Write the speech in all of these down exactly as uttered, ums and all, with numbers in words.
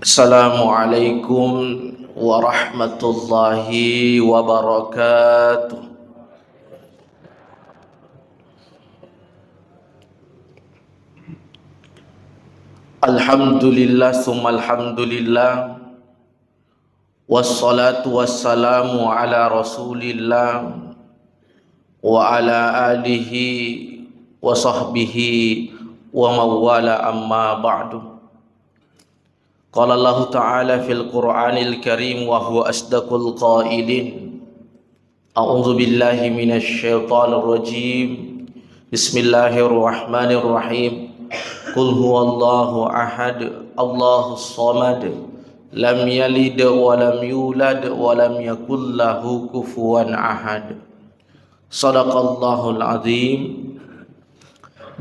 Assalamualaikum warahmatullahi wabarakatuh. Alhamdulillah, summa alhamdulillah. Wassalatu wassalamu ala Rasulillah wa ala alihi wa sahbihi wa mawala, amma ba'du. Qala Allahu ta'ala fil Qur'anil Karim wa huwa asdaqul qailin. A'udzu billahi minasy syaithanir rajim. Bismillahirrahmanirrahim. Qul huwallahu ahad, Allahus samad, lam yalid wa lam yulad wa lam yakul lahu kufuwan ahad. Sadaqallahul azim.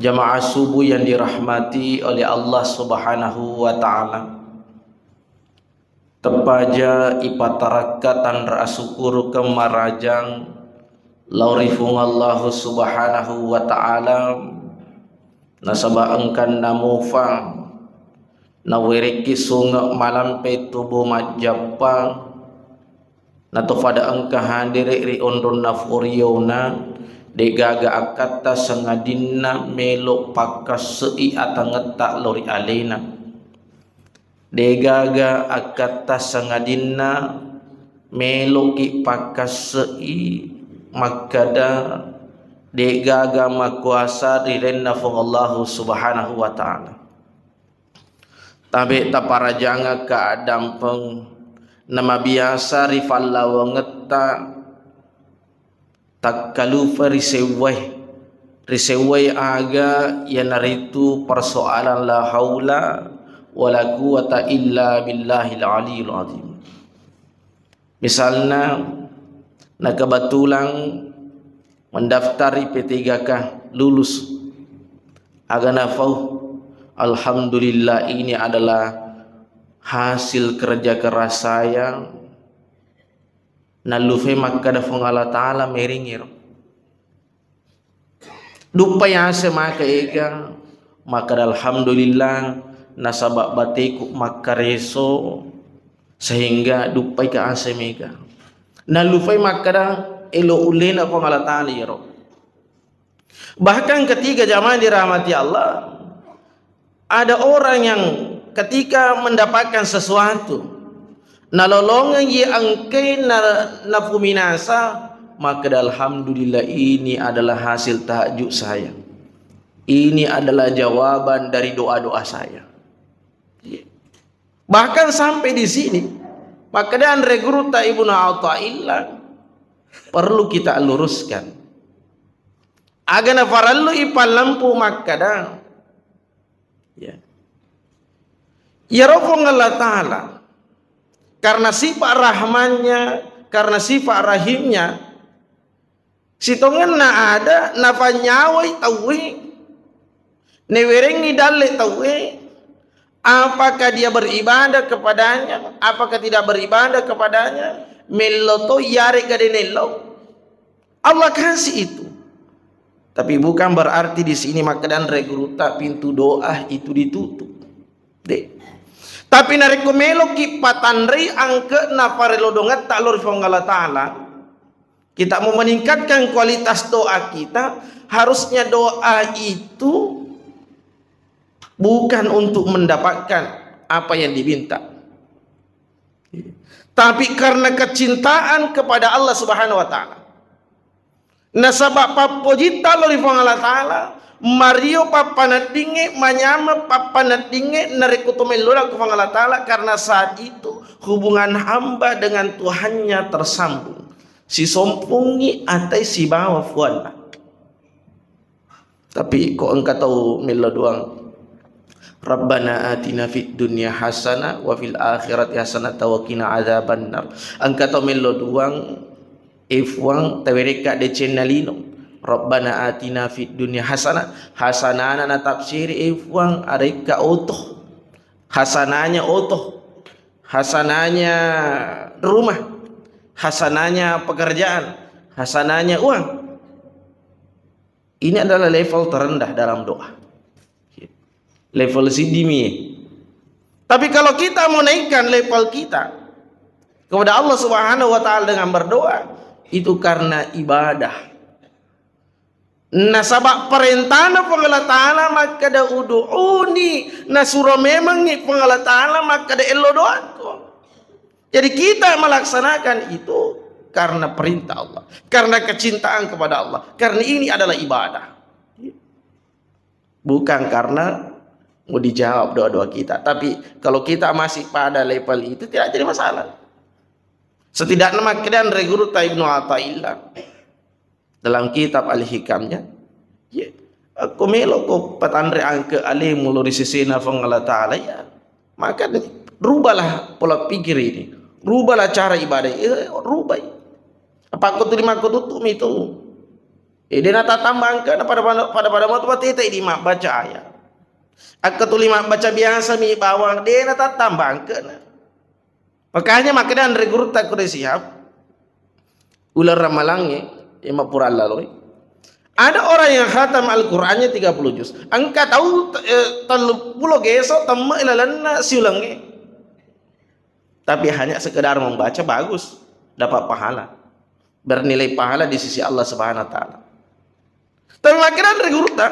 Jamaah subuh yang dirahmati oleh Allah Subhanahu wa taala. Teppaja ipatarakka tanra asukuru kemarajang lao ri Fuang Allahu Subhanahu wa Ta'ala, nasaba engkanna mufa nawerekki sunge malampe tubu majjappa, natofada engka hadere ri onronna foriona, degaga akkatta sangadinna melo pakkasse'i atangetta lao ri alena. Degaga akkatta sangadinna meloki pakkasse'i makkada degaga makuasa ri lalenna Fuang Allahu Subhanahu wa Ta'ala. Tabe taparajangekka addampeng namabiasa ri fallawangetta takkalupa ri sewwae, ri sewwae aga iyanaritu persoalan la haula wala quwwata illa billahil aliyil azim. Misalna, na kebetulan mendaftar ri P tiga K, lulus. Aga nafau, alhamdulillah, ini adalah hasil kerja keras saya. Nallufai makkada Fuang Allah Ta'ala meringiro. Duppai ase maka ega, makkada alhamdulillah, nasaba bateku makkareso, sehingga duppai ka ase mega. Nallufai makkada elo ullena Fuang Allah Ta'ala iyaro. Bahkan ketiga, jamaah dirahmati Allah, ada orang yang ketika mendapatkan sesuatu, nalolongengngi engkai na-, napuminasa, makkada alhamdulillah, ini adalah hasil tahajud saya. Ini adalah jawaban dari doa-doa saya. Bahkan sampai di sini, makkada anre gurutta Ibnu Athaillah, perlu kita luruskan. Aga nafarellu ipallempu makkada, ya. Iyaro Fuang Allah Ta'ala, karena sifat rahmannya, karena sifat rahimnya, sitongenna ada nafanyawai tauwe, newerengngi dalle tauwe, apakah dia beribadah kepadanya, apakah tidak beribadah kepadanya, mello to iyarega de nello. Allah kasih itu. Tapi bukan berarti di sini makkada anre gurutta pintu doa itu ditutup. De. Tapi narekko meloki patanrei angke'na parelodongetta lao ri Fuang Allah Ta'ala, kita mau meningkatkan kualitas doa kita, harusnya doa itu bukan untuk mendapatkan apa yang diminta. Tapi karena kecintaan kepada Allah Subhanahu wa Ta'ala. Nasaba pappojitta lao ri Fuang Allah Ta'ala, mario pappaneddingnge, manyameng pappaneddingnge, narekko to mellona ko Fuang Allah Ta'ala, karena saat itu hubungan hamba dengan Tuhannya tersambung. Sisompungngi atai sibawa Fuanna. Tapi ko engka tau mello doang, "Rabbana atina fid dunya hasanah wa fil akhirati hasanah wa qina adzabannar." Engka tau mello doang, "E Fuang, tawerekka decenna lino." "Rabbana atina fid dunya hasanah." Hasanana natafsiri, "E Fuang, arekka oto." Hasananya oto. Hasananya rumah. Hasananya pekerjaan. Hasananya uang. Ini adalah level terendah dalam doa. Level sidimi. Tapi kalau kita menaikkan level kita kepada Allah Subhanahu wa Ta'ala dengan berdoa, itu karena ibadah. Nasaba perintahna Puang Allah Ta'ala makkeda, "Udu'uni," nasuro memengngi Puang Allah Ta'ala makkeda, "Ello doangko." Jadi kita melaksanakan itu karena perintah Allah, karena kecintaan kepada Allah, karena ini adalah ibadah. Bukan karena mau dijawab doa-doa kita. Tapi kalau kita masih pada level itu, tidak jadi masalah. Setidaknya makkeda anre gurutta Ibnu Athaillah dalam kitab Al-Hikamnya, ya, ko melo ko patanre angke alemu lo ri sesena Puang Allah Ta'ala, ya, maka rubalah pola pikir ini, rubalah cara ibadah, eh, rubai. Apa ko tuli makko tutumi itu? Eh, dena tatamba angkena pada pada pada pada mau tete di mabbaca ayat. Akka tuli mabbaca biasa mi bawang, dena tatamba angkena. Makanya makkeda anre gurutta ko de siap. Uleng ramalangnge, eh, mappura laloi. Ada orang yang khatam Al-Qur'annya tiga puluh juz. Engka tau, eh, tellu pulo geso temme ilalenna siulengnge. Tapi hanya sekedar membaca, bagus, dapat pahala. Bernilai pahala di sisi Allah Subhanahu wa Ta'ala. Tapi makkeda anre gurutta,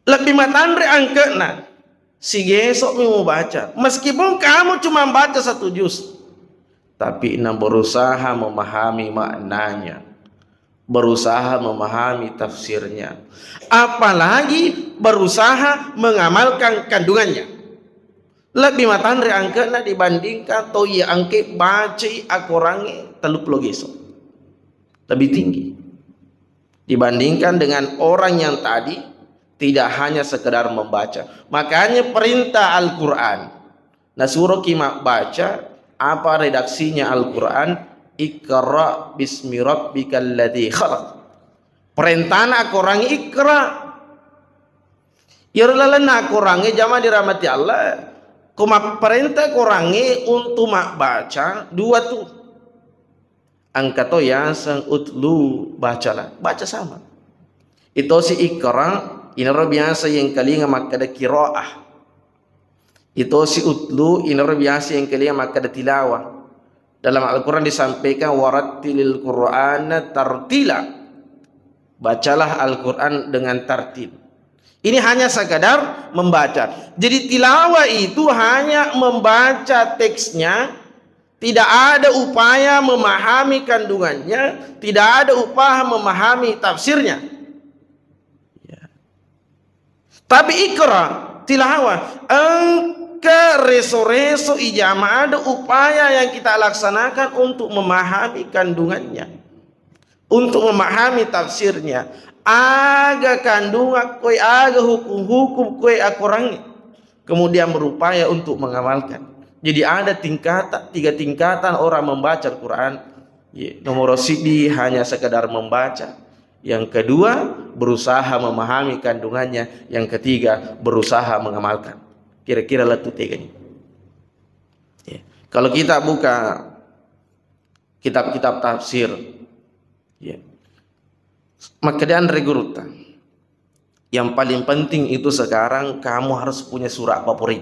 lebih matanre angkena sigesok mi membaca. Meskipun kamu cuma baca satu juz, tapi na berusaha memahami maknanya, berusaha memahami tafsirnya, apalagi berusaha mengamalkan kandungannya. Lebih matanre angkena dibandingkan to iya angke bacai akorangnge tellu pulo geso. Lebih tinggi dibandingkan dengan orang yang tadi tidak hanya sekedar membaca. Makanya perintah Al-Qur'an, nasuroki mabbaca, apa redaksinya Al-Qur'an? "Iqra bismi rabbikal ladzi khalaq." Perintahna akorangnge iqra. Iyaro lalenna akorangnge, jamaah dirahmati Allah, ko mapparenta akorangnge untuk mabbaca dua tu. Engka to yaseng utlu, bacalah, baca sama. Itosi iqra, inaro biasa yengkalinga makkeda qiraah. Itosi utlu, inaro biasa yengkalinga makkeda tilawah. Dalam Al-Qur'an disampaikan, "Warattilil Qur'ana tartila." Bacalah Al-Qur'an dengan tartil. Ini hanya sekadar membaca. Jadi tilawah itu hanya membaca teksnya, tidak ada upaya memahami kandungannya, tidak ada upaya memahami tafsirnya. Ya. Tapi iqra, tilawah, engka reso-reso ijama ada upaya yang kita laksanakan untuk memahami kandungannya, untuk memahami tafsirnya. Aga kandungan koe, aga hukum-hukum koe akorangnge. Kemudian berupaya untuk mengamalkan. Jadi ada tingkatan, tiga tingkatan orang membaca Al-Quran. Ya, nomor sidi hanya sekedar membaca. Yang kedua, berusaha memahami kandungannya. Yang ketiga, berusaha mengamalkan. Kira-kira lettu tegani. Ya. Kalau kita buka kitab-kitab tafsir, ya, makkeda anre gurutta, yang paling penting itu sekarang kamu harus punya surah favorit.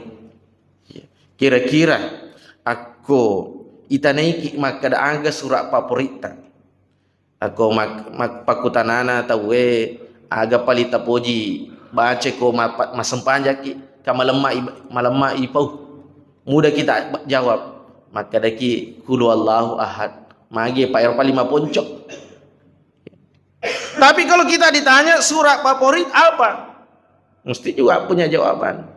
Ya. Kira-kira akko itanaiki makkeda aga surah favoritta. Akko mak-, mak-, pakkutanana tauwe, aga pali tapoji baca ko mappa-, massempajangki, ka malemma i-, malemma ipau. Mudah kita ba-, jawab. Makkedaki, "Qul huwallahu ahad." Magi pa ero pali maponco. Tapi kalau kita ditanya surah favorit apa? Mesti juga punya jawaban.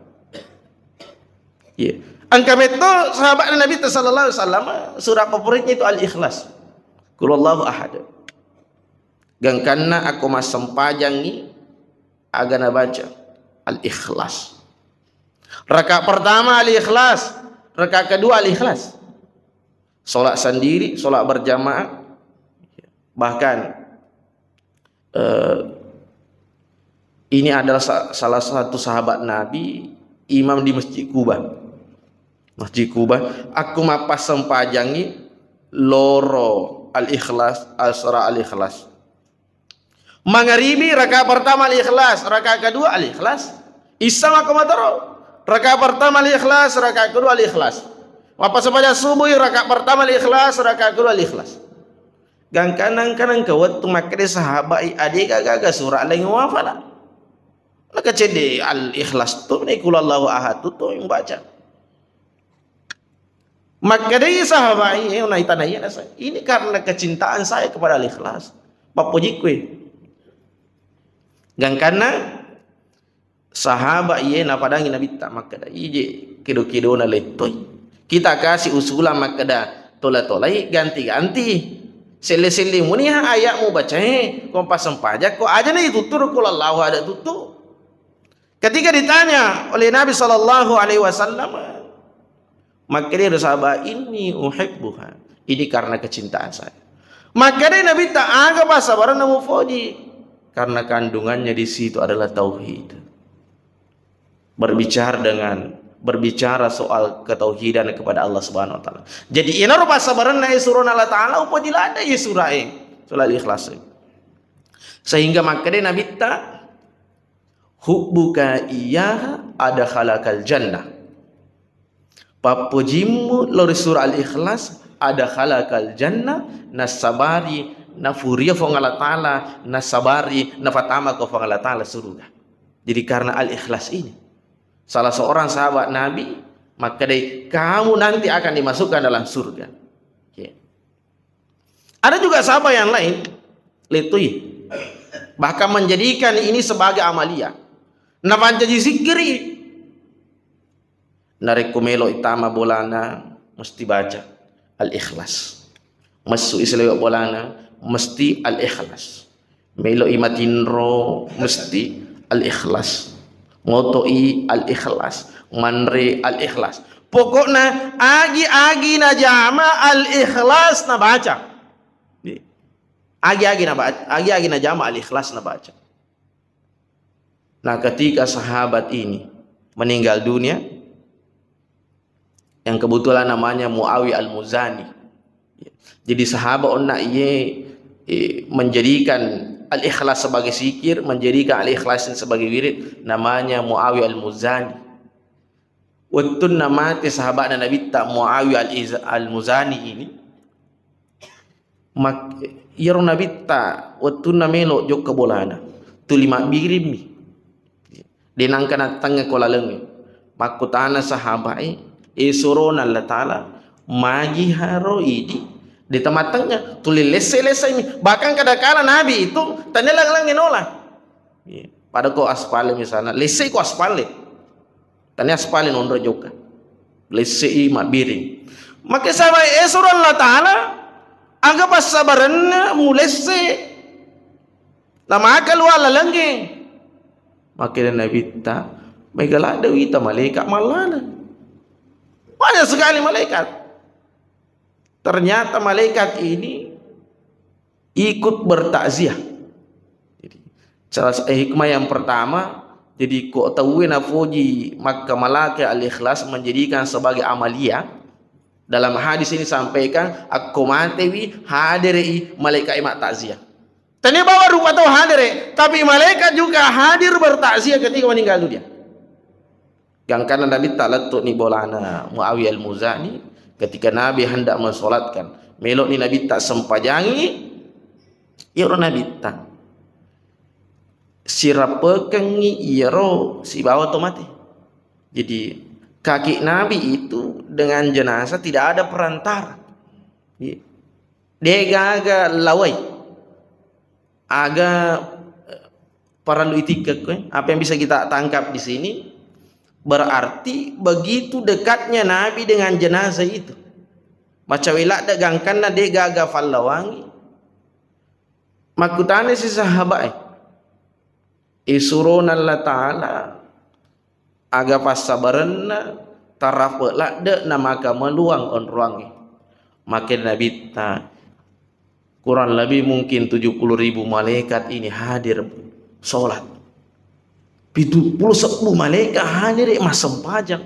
Iya. Engka metto sahabat Nabi sallallahu alaihi wasallam, surah favoritnya itu Al-Ikhlas. Qul huwallahu ahad. Gangkanna akko massempajangngi, aga nabaca? Al-Ikhlas. Rakaat pertama Al-Ikhlas, rakaat kedua Al-Ikhlas. Sholat sendiri, sholat berjamaah. Bahkan, eh, ini adalah sa-, salah satu sahabat Nabi, imam di Masjid Kuba. Masjid Kuba, aku mapassempajangi loro Al-Ikhlas, asra Al-Ikhlas. Mangaribi rakaat pertama Al-Ikhlas, rakaat kedua Al-Ikhlas. Isya mako matoro. Rakaat pertama Al-Ikhlas, rakaat kedua Al-Ikhlas. Mappasempaja subuh, rakaat pertama Al-Ikhlas, rakaat kedua Al-Ikhlas. Gangkanang kanang ke wettu makkeda sahabai, ade gaga sura laing wafala. Nakacedde Al-Ikhlas tu, ni Qul Allahu Ahad tu, tu yang baca. Makkedai sahabai, eh, naita naiya nasa, ini karena kecintaan saya kepada Al-Ikhlas. Pappojikkue. Gangkanna sahabat iye napadangi Nabitta makkeda, ije kedo-kedona lettoi. Kita kasih usulan makkeda, tola-tolai, ganti-ganti. Selle-selle muniha ayat mubacae, ko passempajakko, ajana itutturu Qul Allahu Ahad tuttu. Ketika ditanya oleh Nabi sallallahu alaihi wasallam, makkedai sahabat, "Inni uhibbuha." Ini karena kecintaan saya. Makkedai Nabitta, aga passabarenna mufoji? Karena kandungannya di situ adalah tauhid. Berbicara dengan, berbicara soal ketauhidan kepada Allah Subhanahu wa taala. Jadi, inaro passabarenna surona Allah Taala, upoji ladde surae, surah Al-Ikhlas. Sehingga makkedai Nabitta, "Hubbuka iyyaha adkhalakal jannah." Pappojimmu lao ri surah Al-Ikhlas, adkhalakal jannah, nasabari nafuria Fuang Allah Taala, nasabari nafatamako Fuang Allah Taala suruga. Jadi karena Al-Ikhlas ini, salah seorang sahabat Nabi makkedai, "Kamu nanti akan dimasukkan dalam surga." Oke. Ada juga sahabat yang lain, letui. Bahkan menjadikan ini sebagai amalia. Napancaji sikkiri. Narekko melo itama bolana, mesti baca Al-Ikhlas. Messu islewa bolana, mesti Al-Ikhlas. Melo i matinro, mesti Al-Ikhlas. Moto i Al-Ikhlas. Manre Al-Ikhlas. Pokokna agi-agi najama Al-Ikhlas nabaca. Agi-agi na ba-, agi-agi najama Al-Ikhlas nabaca. Nah, ketika sahabat ini meninggal dunia, yang kebetulan namanya Muawiyah Al-Muzani. Jadi sahabat onna iye, eh, menjadikan Al-Ikhlas sebagai zikir, menjadikan Al-Ikhlas sebagai wirid, namanya Muawiyah Al-Muzani. Wettunna mate sahabatna Nabitta Muawiyah Al-Iz-, Al-Muzani ini, mak-, iyaro Nabitta wettunna melo jokka bolana, tuli mabbirimmi. De nangka nattengnga ko lalengnge. Makkutana sahabae, "E surona Allah Taala, magi haro idi?" De tamatengnga, tuli lesse-lessemi. Bahkan kadakala Nabi itu tania lang-, langnge nola. Iya. Pada ko aspale misalna, lessei ko aspale. Tania aspale nonro jokka. Lessei mabbiring. Make sahabae, "E surona Allah Taala, aga passabarenna mulesse?" Namaka luwa lalengnge. Makkeda Nabitta, "Mega ladde wita malaikat mallaleng." Banyak sekali malaikat. Ternyata malaikat ini ikut bertakziah. Jadi, salah sa-, eh, hikmah yang pertama, jadi ko tauwe nafoji makkamalake Al-Ikhlas menjadikan sebagai amalia. Dalam hadis ini sampaikan, akko matewi, hadere i malaikat i mattakziah. Tania bawa rupa tau hadere, tapi malaikat juga hadir bertakziah ketika meninggal dunia. Gangkanna Nabitta lettu'ni bolana Muawiyah Al-Muzani, ketika Nabi hendak mensolatkan, melo'ni Nabitta sempajangi, iyaro Nabitta sirapekengngi iyaro sibawa to mate. Jadi, kaki Nabi itu dengan jenazah tidak ada perantara. Iya. De gaga lawai. Aga, eh, parellu itikkekko, eh. Apa yang bisa kita tangkap di sini? Berarti begitu dekatnya Nabi dengan jenazah itu. Macawe ladde gangkanna de gaga fallawangi. Makkutana si sahabat, eh, isurona Allah Taala, aga passabarenna tarape ladde namaka meluang onroangnge. Make Nabitta, kurang lebih mungkin tujuh puluh ribu malaikat ini hadir sholat. Pitu puluh sebbu malaikat hadir massempajang.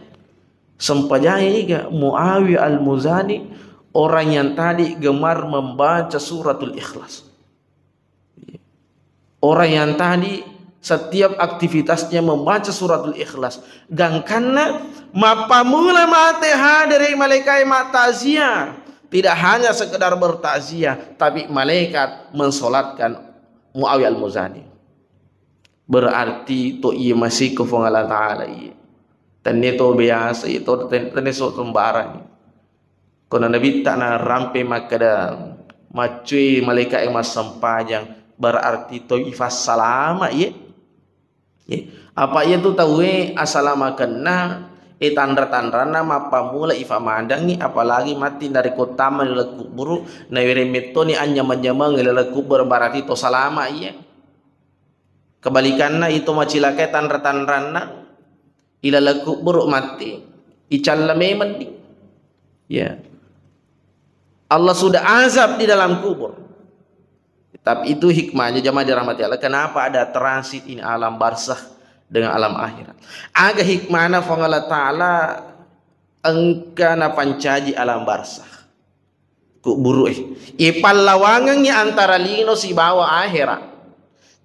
Sempajang iga Muawiyah Al-Muzani, orang yang tadi gemar membaca suratul Ikhlas. Orang yang tadi Setiap aktivitasnya membaca suratul Ikhlas. Gangkanna mappammula mate hadere malaikat maktakziah. Tidak hanya sekedar bertakziah, tapi malaikat mensolatkan Muawiyah Al-Muzani. Berarti to iye masiko Puang Allah Ta'ala iye. Tenne to biasa iye, to ten-, tenne so sembarang. Kono Nabitta narampe makkeda, maccui malaika'e massempajang, berarti to ifassalama iye. Iye. Apa iya tu tauwe asalamakenna, e tanra-tanranna mappammula ifamadangngi, apalagi matti narekko tama ri laleng kuburu, nawereng mettoni anyameng-nyameng ri laleng kuburu, berarti to salama iye. Kebalikanna, ito macilakai tanra-tanranna, ilaleng kuburu matti, icalla memenni. Ya. Allah sudah azab di dalam kubur. Tapi itu hikmahnya, jamaah dirahmati Allah, kenapa ada transit ini alam barzakh dengan alam akhirat. Aga hikmahna Puang Allah Ta'ala engka napancaji alam barzakh. Kuburu e. Ipallawangengngi antara lino sibawa ahera.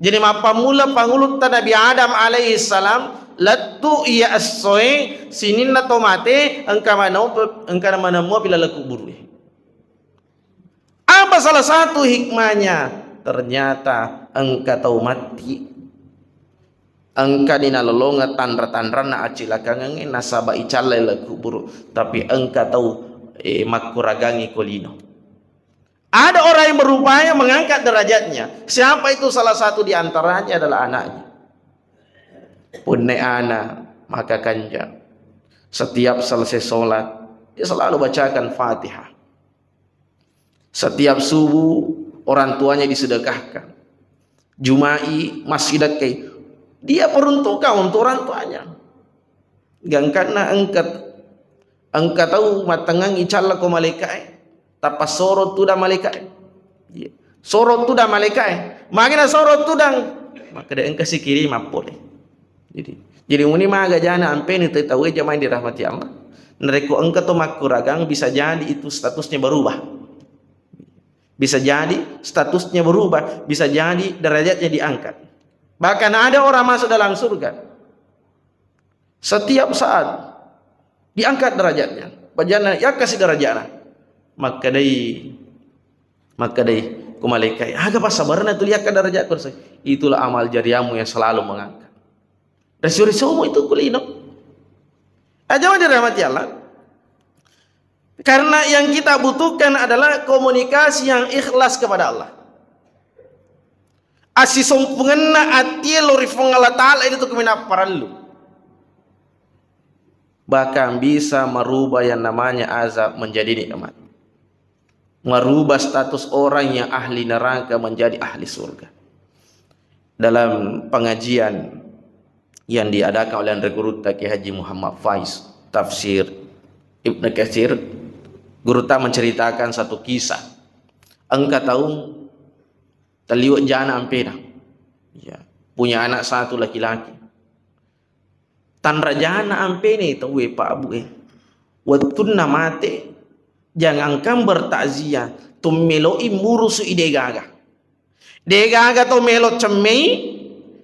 Jadi mappammula pangulutta Nabi Adam alaihi salam, lettu iya essoe sininna to mate engka mano-, engka manemmua pi laleng kuburu e. Apa salah satu hikmahnya? Ternyata engka tau matti. Engkani nalolongeng tanra-tanranna accilakangengnge nasaba icallai laleng kuburu, tapi engka tau, eh, makkuragangngi ko lino. Ada orang yang berupaya mengangkat derajatnya. Siapa itu? Salah satu di antaranya adalah anaknya. Punne ana maka kanja. Setiap selesai sholat, dia selalu bacakan Fatihah. Setiap subuh orang tuanya disedekahkan. Jumai, massidekkai. Dia peruntukkan untuk orang tuanya. Gangkanna engka, engka tau mattengngang icalla ko malaika'e, tappa soro tudang malaika'e. Iya. Soro tudang malaika'e. Magi na soro tudang? Makkeda engka sikiri mappole. Jadi, jadi muni maga jana ampeni te tauwe jamaah dirahmati Allah. Narekko engka to makkuragang, bisa jadi itu statusnya berubah. Bisa jadi statusnya berubah, bisa jadi derajatnya diangkat. Bahkan ada orang masuk dalam surga. Setiap saat diangkat derajatnya. Pajana yakasi derajatna. Makkedai, makkedai ku malaikat, "Aga passabarenna tuli yakka derajatku?" Itulah amal jariahmu yang selalu mengangkat. Resu-resumu itu kulino. Aja dirahmati Allah. Karena yang kita butuhkan adalah komunikasi yang ikhlas kepada Allah. Assisompungenna atie lo ri Puang Allah Ta'ala itu tuh kemina parellu. Bahkan bisa merubah yang namanya azab menjadi nikmat. Merubah status orang yang ahli neraka menjadi ahli surga. Dalam pengajian yang diadakan oleh Anre Gurutta Kiai Haji Muhammad Faiz, tafsir Ibnu Katsir, Gurutta menceritakan satu kisah. Engka tau telliwe jana ampena. Ya, punya anak satu laki-laki. Tanrajana ampene tauwe, Pak Bu e. Wettunna mate, jangankan bertakziah, tummeloi murusui degaga. Degaga to melo cemmei,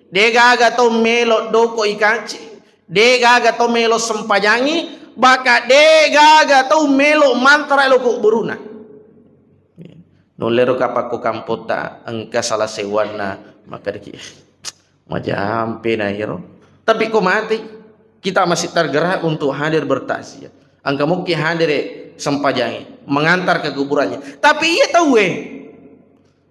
degaga to melo doko ikaci, degaga to melo sempajangi, baka degaga to melo mantara lo kuburuna. Nullero kapakko kampota engka salah sewanna, maka deki, majampe na iro. Tapi ko mati, kita masih tergerak untuk hadir bertakziah. Engka mukki hadir sempajangi, mengantar ke kuburannya. Tapi iya tauwe,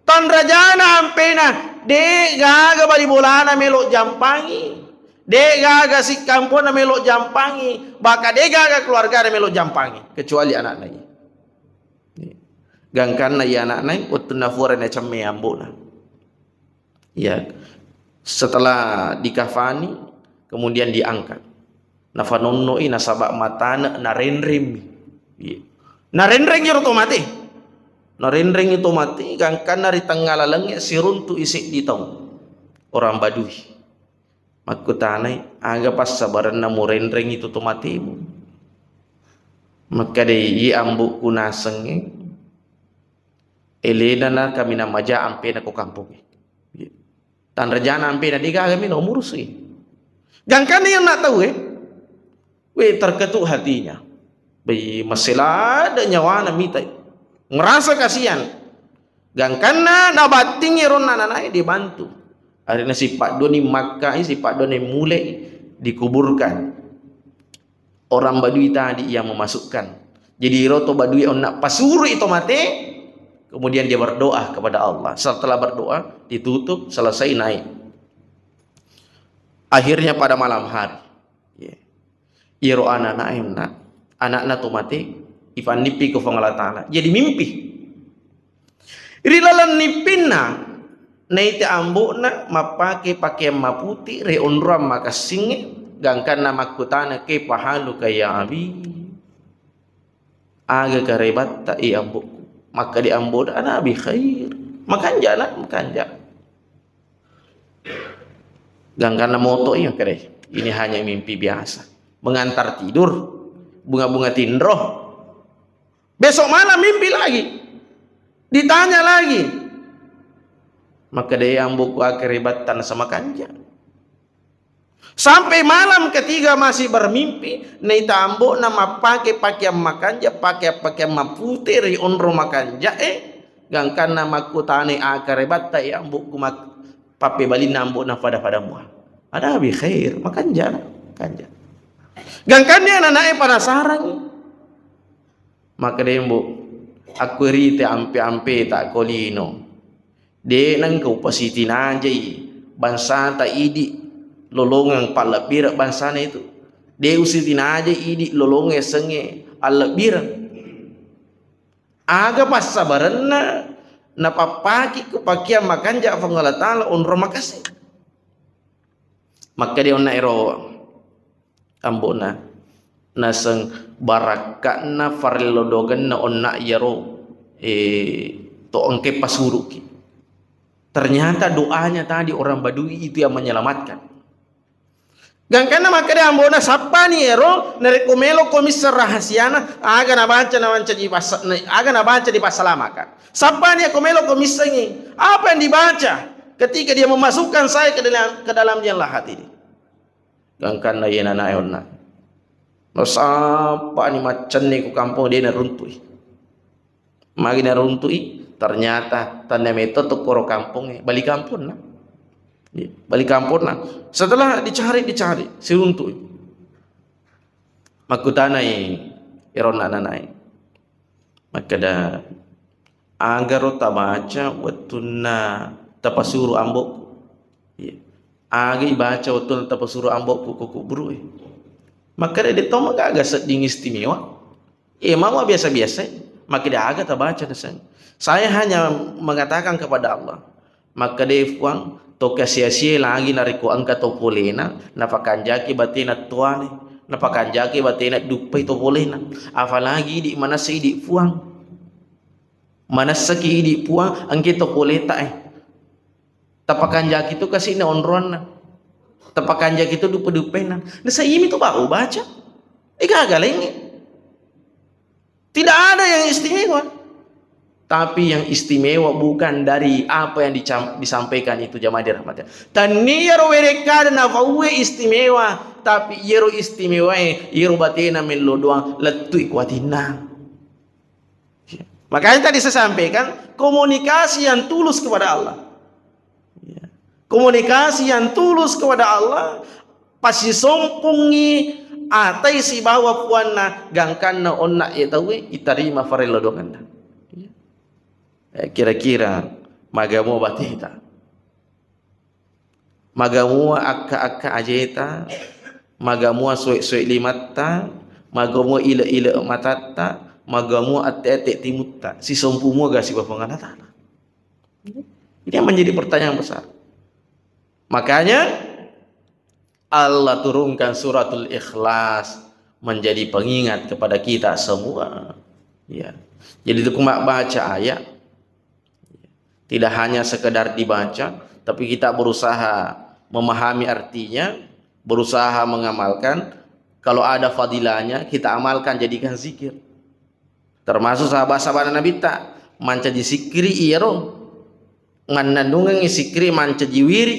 tanrajana ampena, de gaga bali bolana melo jampangi, de gaga sikkampona melo jampangi, baka de gaga keluargana melo jampangi, kecuali anakna iya. Gangkanna iya anakna, wettunna fuara na cemme ambona. Ya, setelah dikafani, kemudian diangkat. Nafanonnoi nasaba matane narenremmi. Iya. Narenreng iro to mate. Narenreng to mate, gangkanna ri tengnga lalengnge siruntu i seddi tau. Orang Badui. Makkutanai, aga passabarenna murenreng itu to matemu? Makkedai, iya ambukku nasengnge, elena na kaminang maja ampena ko kampongnge. Iya. Tanrejana ampe na degaga melo murusui. Gangkanna iya na tau e, we, terketuk hatinya. Bai, maselada nyawana mitai. Ngerasa kasihan. Gangkanna nabattingi ronna nanae dibantu. Arena sipaddoni makkai, sipaddoni mulai dikuburkan. Orang Badui tadi yang memasukkan. Jadi ro to Badui onna pasuri to mate, kemudian dia berdoa kepada Allah. Setelah berdoa, ditutup, selesai, naik. Akhirnya pada malam hari, ya. Iyaro anakna, anakna to mate, ifannippi ko Puang Allah Ta'ala. Jadi mimpi. Ri laleng nippinna, naita ambo'na mappake pakeang maputi ri onrong makessingnge, gangkanna makkutana, "Kaifa haluka ya abi? Aga karebatta, e ambo'ku?" Makkeda ambo'na, "Ana bi khair." Makanja, nak, makanja. Gangkanna moto, iya, makkeda, "Ini hanya mimpi biasa. Mengantar tidur, bunga-bunga tinro." Besok malam mimpi lagi. Ditanya lagi. Makkeda, "E ambo'ku, aga karebatta?" Naseng, "Makanja." Sampai malam ketiga masih bermimpi, naita ambo'na mappake pakeang makanja, pakeang-pakeang mapute ri onrong makanja e, gangkanna makkutana, "Aga karebatta, e ambo'ku, mak-, pappebalinna ambo'na pada-pada mua?" "Ana bi khair, makanja, nak, makanja." Gangkanna anakna e penasaran. Makkeda, "Mbo, akko rita ampe-ampeta ko lino, de' nengka upasitinajai bangsata idi lolongeng pallebbireng bangsana itu. De' usitinajai idi lolongeng sengnge allebbireng. Aga passabarenna napappaki ku pakeang makanja Puang Allah Ta'ala onrong makessing?" Makkeda onna ero ambo'na, naseng barakka'na farello dogenna onna iyaro, eh, to engke pasuruki. Ternyata doanya tadi orang Badui itu yang menyelamatkan. Gangkanna makkeda ambo'na, "Sappani ero, narekko melo ko misseng rahasiana, aga nabaca, namancaji passa-, na-, aga nabaca dipassalamakkan. Sappani ko melo ko missengi apa yang dibaca ketika dia memasukkan saya ke dalam, ke dalam liang lahat ini." Gangkanna iye nanae onna. Nasappani maccenni ku kampong, de' naruntui. Magi naruntui, ternyata tannia metto to koro kampongnge, bali kamponna. Iya, bali kamponna. Setelah dicari, dicari, siruntui. Makkutanai eronna nanae. Makkeda, "Agaro tabaca wettunna tapasuru ambo'ku?" Iya. "Aga ibaca wettunna tapasuru ambo'ku ko kuburu'e?" Makkeda, "De' to magaga sedding istimewa. Iya, mama biasa-biasa." Makkeda, "Aga tabaca naseng?" "Saya hanya mengatakan kepada Allah." Makkeda, "Puang, to kasi-asie lagi narekko engka to polena, napakanjaki batena tuane, napakanjaki batena duppai to polena. Apalagi idi manessa idi Puang. Manessaki idi Puang, engke to poleta e. Tapakanjaki to kasina onroanna. Tapakanjaki to duppe-duppenna." Nasaimi to bau baca. Ega-aga laingnge. Tidak ada yang istimewa. Tapi yang istimewa bukan dari apa yang dicam-, disampaikan itu, jamaah dirahmati. Tannia ro werekkada nafaue istimewa, tapi iyaro istimewae, iyaro batena mello doang, lettui kuatinna. Makanya tadi saya sampaikan, komunikasi yang tulus kepada Allah. Ya. Komunikasi yang tulus kepada Allah, pasisompungngi atai sibawa puanna, gangkanna onna e tauwe itarima farello donganna. Ya. Eh, kira-kira maga mua bateta? Maga mua akka-akka ajeta? Maga mua soe-soe limatta? Maga mua ile-ile matatta? Maga mua ette-ette timutta? Sisompu mua ga sibawa Puang Allah Ta'ala? Ini yang menjadi pertanyaan besar. Makanya Allah turunkan suratul Ikhlas menjadi pengingat kepada kita semua. Ya. Jadi itu cuma baca ayat, tidak hanya sekedar dibaca, tapi kita berusaha memahami artinya, berusaha mengamalkan. Kalau ada fadilahnya, kita amalkan, jadikan zikir. Termasuk sahabat-sahabat Nabitta mancaji sikkiri iyaro. Mannennungengngi sikkiri mancaji wiri.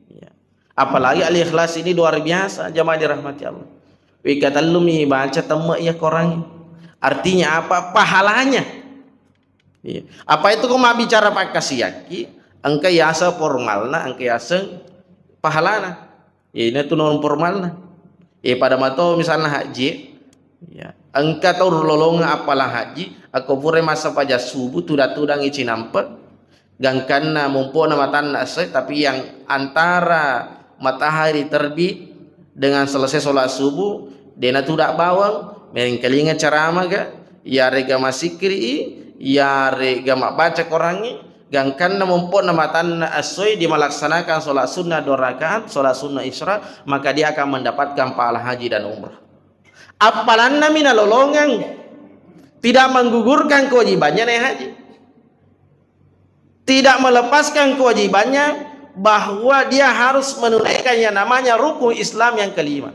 Ya. Apalagi Al-Ikhlas ini luar biasa, jamaah dirahmati Allah. Wikatellumi baca temme iya Quran. Artinya apa? Pahalanya. Iya. Apa itu ko mabbicara pakkasiakki, engka yaseng formalna, engka yaseng pahalana. Iya, ini tu non formalna. Iya, pada mato misalna haji, ya. Engka tau lolongeng appalang haji, akko pura massempajang subuh, tudang-tudangi cinampe, gangkanna mompo'na matanna esso, tapi yang antara matahari terbit dengan selesai sholat subuh, dena tudak bawang, mengkalinga ceramah ga, yarega massikkiri, yarega mabbaca Qurangngi, gangkanna mompo'na matanna essoe dia melaksanakan sholat sunnah dua rakaat, sholat sunnah isra, maka dia akan mendapatkan pahala haji dan umrah. Appalanna mi nalolongeng, tidak menggugurkan kewajibannya naik haji. Tidak melepaskan kewajibannya bahwa dia harus menunaikan yang namanya rukun Islam yang kelima.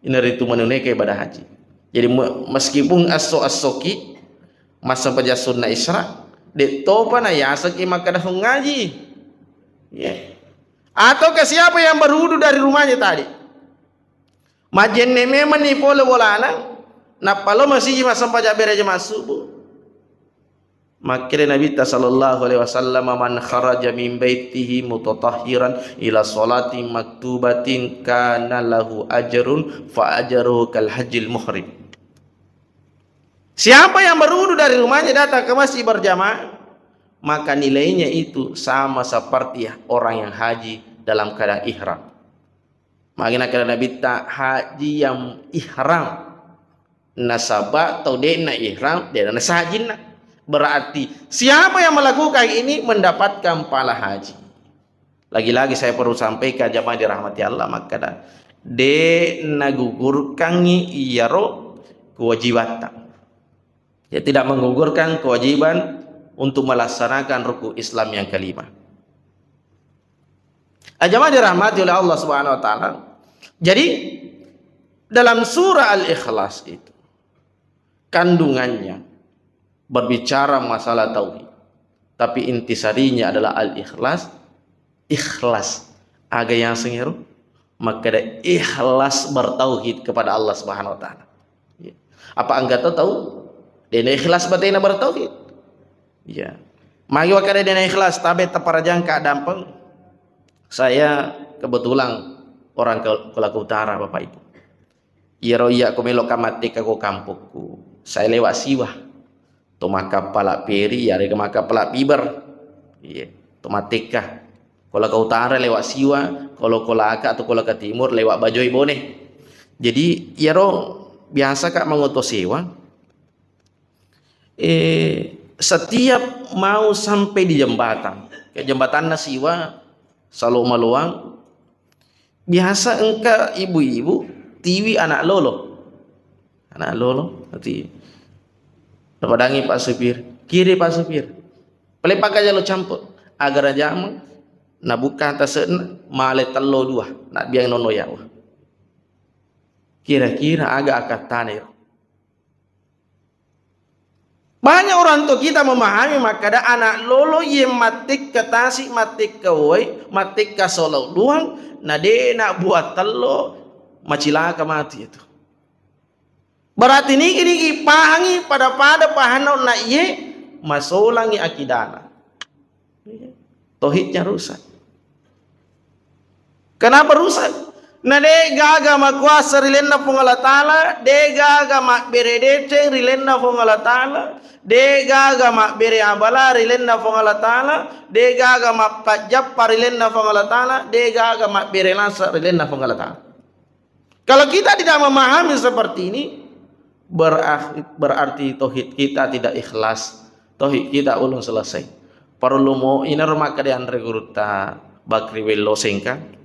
Inaritu menunaikan ibadah haji. Jadi me-, meskipun esso-essoki massempajang sunnah isra, de topa na yasaki makkada fung ngaji. Ya. Atau ke siapa yang berwudu dari rumahnya tadi? Majenne memang ni pole bolana, nappa lo masiji massempajang bere jamaah subuh. Makkeda Nabitta sallallahu alaihi wasallam, "Man kharaja min baitihi mutatahhiran ila salatin maktubatin kana lahu ajrun fa ajruhu kal hajjil muhrim." Siapa yang berwudu dari rumahnya datang ke masjid berjamaah, maka nilainya itu sama seperti orang yang haji dalam keadaan ihram. Magi nakkeda Nabitta, haji yang ihram. Nasaba tau de'na ihram, de'na nasa hajinna. Berarti siapa yang melakukan ini mendapatkan pahala haji. Lagi-lagi saya perlu sampaikan jamaah dirahmati Allah, makkada de nagugurkangngi iyaro kewajibatta. Ya, tidak menggugurkan kewajiban untuk melaksanakan rukun Islam yang kelima. Ah, jamaah dirahmati oleh Allah Subhanahu wa Ta'ala. Jadi, dalam surah Al-Ikhlas itu, kandungannya berbicara masalah tauhid. Tapi intisarinya adalah al-ikhlas, ikhlas. Aga yang sengero? Makkeda ikhlas bertauhid kepada Allah Subhanahu wa Ta'ala. Ya. Apa engka tau tau? Dena ikhlas batena bertauhid. Ya. Magi wakkeda dena ikhlas, tabe taparajangka dampeng. Saya kebetulan orang Kol-, Kolaka Utara, Bapak Ibu. Iyaro iya ko meloka mattekka ko kampokku, saya lewat siwa. To makkappala peri, yarega makkappala piber. Iya, to mattekka. Kolaka Utara lewat siwa, kalau Kolaka atau Kolaka Timur lewat Bajoi Bone. Jadi, iyaro biasa ka mangoto sewa, eh, setiap mau sampai di jembatan, kayak jembatanna siwa, Salo Maloang, biasa engka ibu-ibu tiwi anak lolo. Anak lolo, ati. Napadangi Pak Supir, kiri Pak Supir. Pale pakkajalo campo, agara jamang, nabuka tase'na, male tello dua, nabbiang nono yawa. Kira-kira aga akattana iro? Banyak orang tua kita memahami makkada anak lolo ye mattekka tasi, mattekka woi, mattekka solo duang, na de na buat tello, macilaka mati itu. Berarti nigi-nigi pahangi pada-pada pahanna na iye masolangi akidana. Tauhidnya rusak. Kenapa rusak? Na de gaga makuasa ri lenna Puang Allah Ta'ala, de gaga mabbere deceng ri lenna Puang Allah Ta'ala, de gaga mabbere abala ri lenna Puang Allah Ta'ala, de gaga mappajjappa ri lenna Puang Allah Ta'ala, de gaga mabbere lasa ri lenna Puang Allah Ta'ala. Kalau kita tidak memahami seperti ini, berarti, berarti tauhid kita tidak ikhlas. Tauhid kita ulung selesai. Parellu mo inaro makkeda anre gurutta Bakri Wello Sengkang.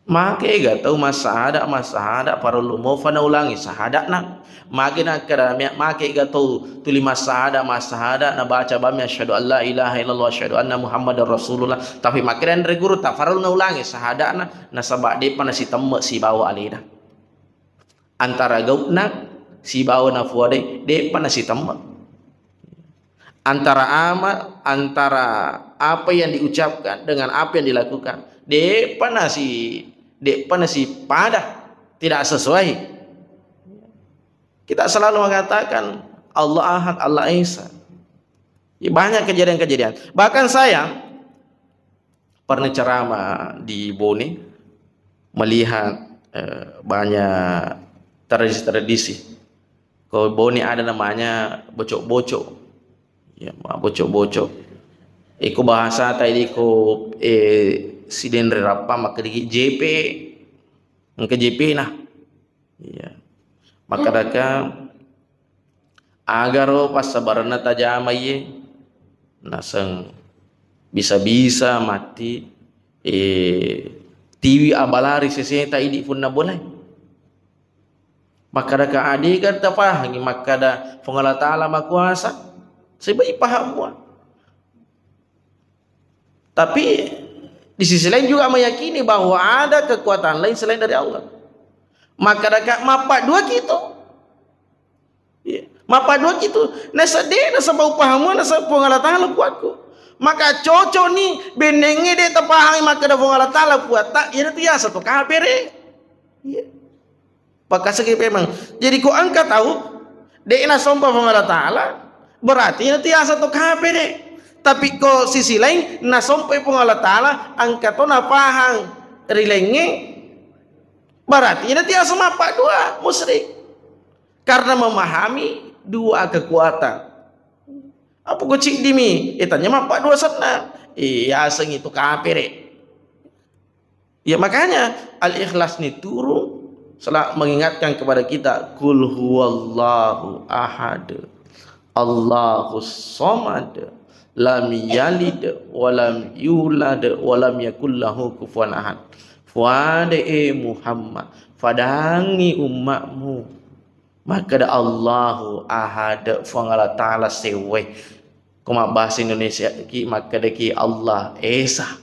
Make ga tau massahada, massahada parellu mo fana ulangi sahadana. Magi nakkeda, me-, make ga tau tuli massahada, massahada, nabaca bammi asyhadu an la ilaha illallah, asyhadu anna Muhammadar Rasulullah. Tapi makkeda anre gurutta, farellu naulangi sahadana, nasaba de'pa nasitemme sibawa alena. Antara gau'na sibawa nafuadai, de'pa nasitemme. antara ama-, antara apa yang diucapkan dengan apa yang dilakukan, de'pa nasi-, de'pa nasipada, tidak sesuai. Kita selalu mengatakan, "Allah Ahad, Allah Esa." Ya, banyak kejadian-kejadian. Bahkan saya pernah ceramah di Bone, melihat, eh, banyak tradisi-tradisi. Ko Bone ada namanya bocok-bocok. Ya, ma-, bocok-bocok. Iko bahasa tadi ko, eh, sidenre rappa makkediki J P. Engka J P nah. Iya. Makkedaka, agaro passabarenna tajama iye, naseng bisa-bisa matti, eh, tiwi abalari seseta idi punna bolai. Makkedaka, adega tapahangi makkeda Puang Allah Ta'ala makuasa? Sebai paham mua. Tapi di sisi lain juga meyakini bahwa ada kekuatan lain selain dari Allah. Makkedaka, mappaddua kitu. Iya. Mappaddua kitu. Nasedde nasaba upaham mua nasaba Puang Allah Ta'ala kuakku. Maka cocok ni bennengnge de tapahangi makkeda Puang Allah Ta'ala kuatta, iyana tu yasa to kapere. Iya. Pakasaki memang. Jadi ko engka tau de nasompa Puang Allah Ta'ala, berarti iyana tu yasa to kapere. Tapi ko sisi lain nasompai Puang Allah Ta'ala, engka to napahang ri laingnge, berarti iyana tu yasa mappaddua, musyrik. Karena memahami dua kekuatan. Apa ko ciddimi? Eh, tanya mappaddua senna. Eh, yaseng itu kapere. Ya, makanya Al-Ikhlas ni turun selalu mengingatkan kepada kita, "Qul huwallahu ahad, Allahus samad, lam yalid wa lam yulad wa lam yakul lahu kufuwan ahad." Fuade, eh Muhammad, fadangi ummatmu. Makkeda Allahu Ahad, Fuang Allah Ta'ala sewwae. Ko mabbahasa Indonesia ki, makkedaki Allah Esa.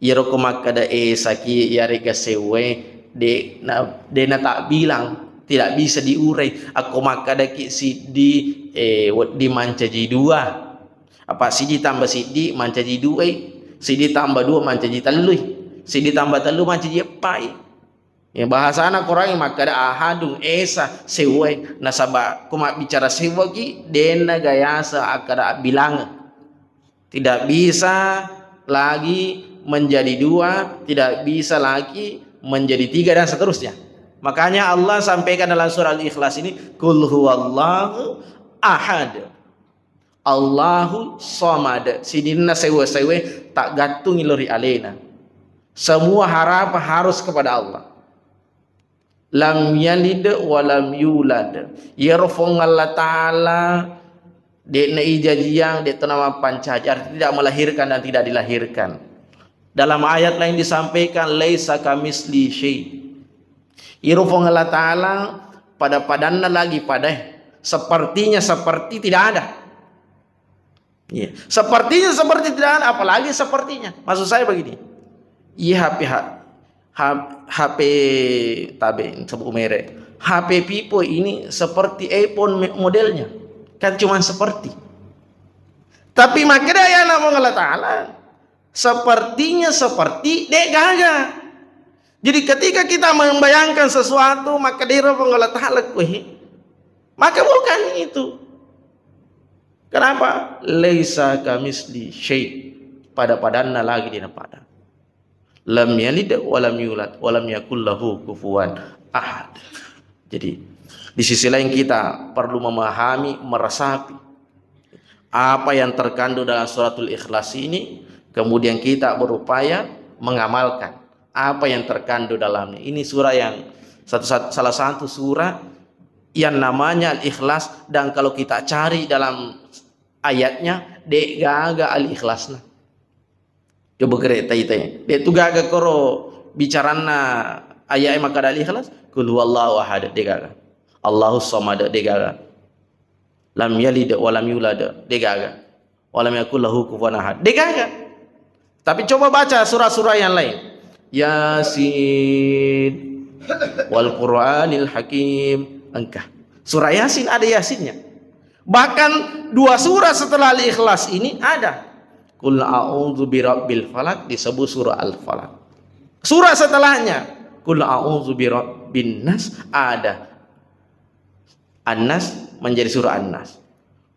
Iyaro ko makkeda Esa ki, iyarega sewwae, de na, de natabbilang, tidak bisa diurai. Akko makkedaki siddi, eh, wedding mancaji dua. Apa siddi tambah siddi mancaji duai, siddi tambah dua mancaji tellui, siddi tambah tellu mancaji eppai. Ya, bahasana Quran makkeda ahadun, esa, sewwai. Nasaba ko mabbicara sewwaki, denna gayasa akkeda abbilangeng. Tidak bisa lagi menjadi dua, tidak bisa lagi menjadi tiga, dan seterusnya. Makanya Allah sampaikan dalam surah Al-Ikhlas ini, "Qul huwallahu ahad." Allahu Samad, sininna sewe-sewe taggattungi lao ri alena. Semua harapan harus kepada Allah. Lam yalid wa lam yulad. Iyaro Fuang Allah Ta'ala de'na ijajiang, de'to namappancaji, artinya tidak melahirkan dan tidak dilahirkan. Dalam ayat lain disampaikan, "Laisa kamisli syai." Iyaro Fuang Allah Ta'ala pada-padanna lagi pada, sepertinya seperti tidak ada. Iya. Sepertinya seperti tidak ada, apalagi sepertinya. Maksud saya begini. Iya, H P, ha-, ha-, H P tabe, sebut merek. H P Vivo ini seperti iPhone me-, modelnya. Kan cuma seperti. Tapi makkeda ya anak Fuang Allah Ta'ala, sepertinya seperti, de gaga. Jadi ketika kita membayangkan sesuatu, maka dira Fuang Allah Ta'ala kuehe, maka bukan itu. Kenapa? Laisa kamisli syai. Pada-padanna lagi dena pada. Lam yalid wa lam yulad wa lam yakul lahu kufuwan ahad. Jadi, di sisi lain kita perlu memahami, meresapi apa yang terkandung dalam suratul Ikhlas ini, kemudian kita berupaya mengamalkan apa yang terkandung dalamnya. Ini surah yang satu, sat-, salah satu surah yang namanya Al-Ikhlas, dan kalau kita cari dalam ayatnya, de gaga Al-Ikhlasna. Coba kere tai-tai. De tu gaga koro bicaranna ayat makkeda Al-Ikhlas, "Qul huwallahu ahad," de gaga. "Allahus samad," de gaga. "Lam yalid wa lam yulad," de gaga. "Wa lam yakul lahu kufuwan ahad," de gaga. Tapi coba baca surah-surah yang lain. Yasin, wal Qur'anil Hakim. Engka. Surah Yasin ada Yasinnya. Bahkan dua surah setelah Al-Ikhlas ini ada. Qul a'udzu birabbil falaq disebut surah Al-Falaq. Surah setelahnya, Qul a'udzu birabbin nas, ada An-Nas menjadi surah An-Nas.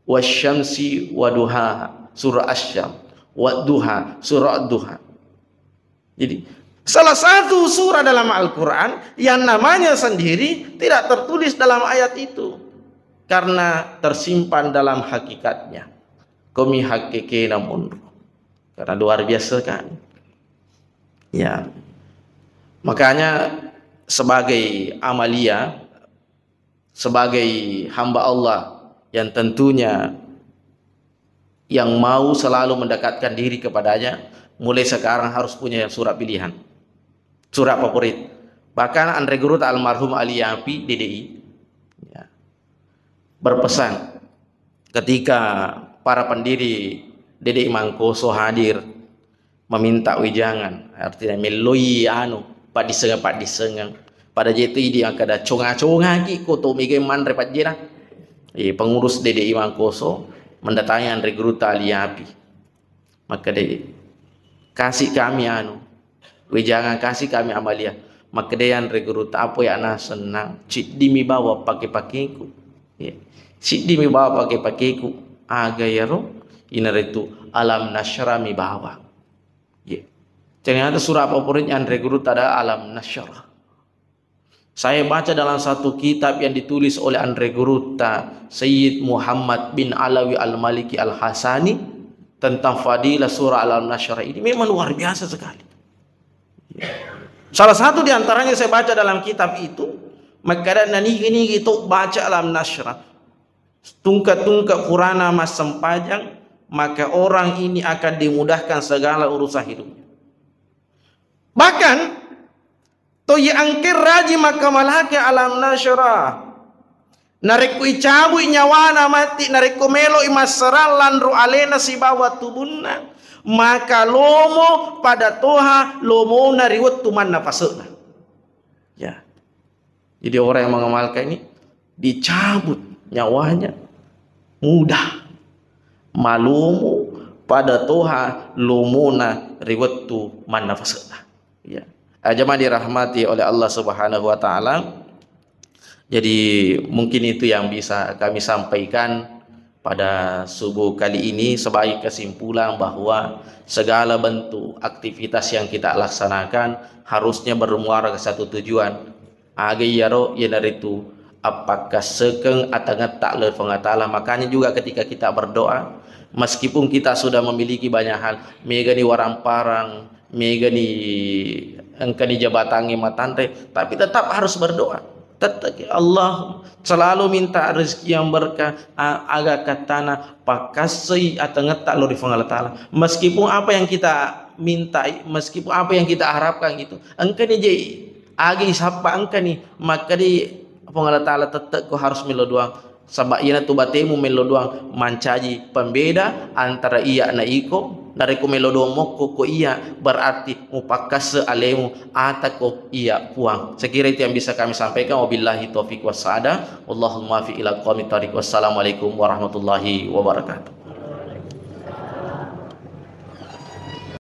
Wasyamsi waduhaha, surah Asy-Syams. Wadduha, surah Ad-Duha. Jadi, salah satu surah dalam Al-Quran yang namanya sendiri tidak tertulis dalam ayat itu. Karena tersimpan dalam hakikatnya. Komi hakkekena monro. Karena luar biasa kan. Ya. Makanya sebagai amalia, sebagai hamba Allah yang tentunya yang mau selalu mendekatkan diri kepadanya, mulai sekarang harus punya surah pilihan. Surah favorit. Bahkan Anre Guru ta almarhum Ali Yapi D D I, ya, berpesan ketika para pendiri D D I Mangkoso hadir meminta wejangan, artinya melloi anu, paddissengeng-paddissengeng. Pada jetu idi makkeda, "Conga-congaki ko to mega manre pajjena." Eh, pengurus D D I Mangkoso mendatangi Anre Guru ta Ali Yapi. Makkeda, "Kasih kami anu, wejangan, kasih kami amalia." Makkeda Anre Guru ta, "Apa ya nasennang, ciddimi bawa pake-pakeku." Ya. "Ciddimi bawa pake-pakeku." Aga yaro? Inaritu Alam Nasyrah mi bawa. Ya. Ternyata surah favoritnya Anre Guru ta ada Alam Nasyrah. Saya baca dalam satu kitab yang ditulis oleh Anre Guru ta Sayyid Muhammad bin Alawi Al-Maliki Al-Hasani tentang fadilah surah Alam Nasyrah ini memang luar biasa sekali. Salah satu di antaranya saya baca dalam kitab itu, makkeda nanigi-nigi to baca Alam Nasyrah, tungke-tungke Qur'ana massempajang, maka orang ini akan dimudahkan segala urusan hidupnya. Bahkan, to iya engke raji makkamalake Alam Nasyrah. Narekko icabui nyawana matti, narekko meloi masserang lanro alena sibawa tubunna, maka lomo pada toha lomona ri wettu mannapase'na. Ya. Jadi orang yang mengamalkan ini dicabut nyawanya mudah. Malomo pada toha lomona ri wettu mannapase'na. Ya. Ah, jamaah dirahmati oleh Allah Subhanahu wa Ta'ala. Jadi, mungkin itu yang bisa kami sampaikan pada subuh kali ini sebagai kesimpulan bahwa segala bentuk aktivitas yang kita laksanakan harusnya bermuara ke satu tujuan. Aga iyaro, iyanaritu appakkasekeng atangetta lao ri Puang Allah Ta'ala. Makanya juga ketika kita berdoa, meskipun kita sudah memiliki banyak hal, megani waramparang, megani engkani jabatangnge matanre, tapi tetap harus berdoa. Tetap, Allah selalu minta rezeki yang berkah, a-, aga kattana, pakkassei atangetta lao ri Puang Allah Ta'ala. Meskipun apa yang kita mintai, meskipun apa yang kita harapkan gitu, engkani je agi sappa engkani, makkeda Puang Allah Ta'ala, tette'ko harus melo doang. Saba' iyanatu batemu melo doang mancaji pembeda antara iya na iko. Narekko melo doang mokko ko iya, berarti mupakkasse alemu atako iya Puang. Sekira itu yang bisa kami sampaikan. Wabillahi taufiq wassaada. Wallahul muwaffiq ila aqwamit thariq. Wassalamualaikum warahmatullahi wabarakatuh.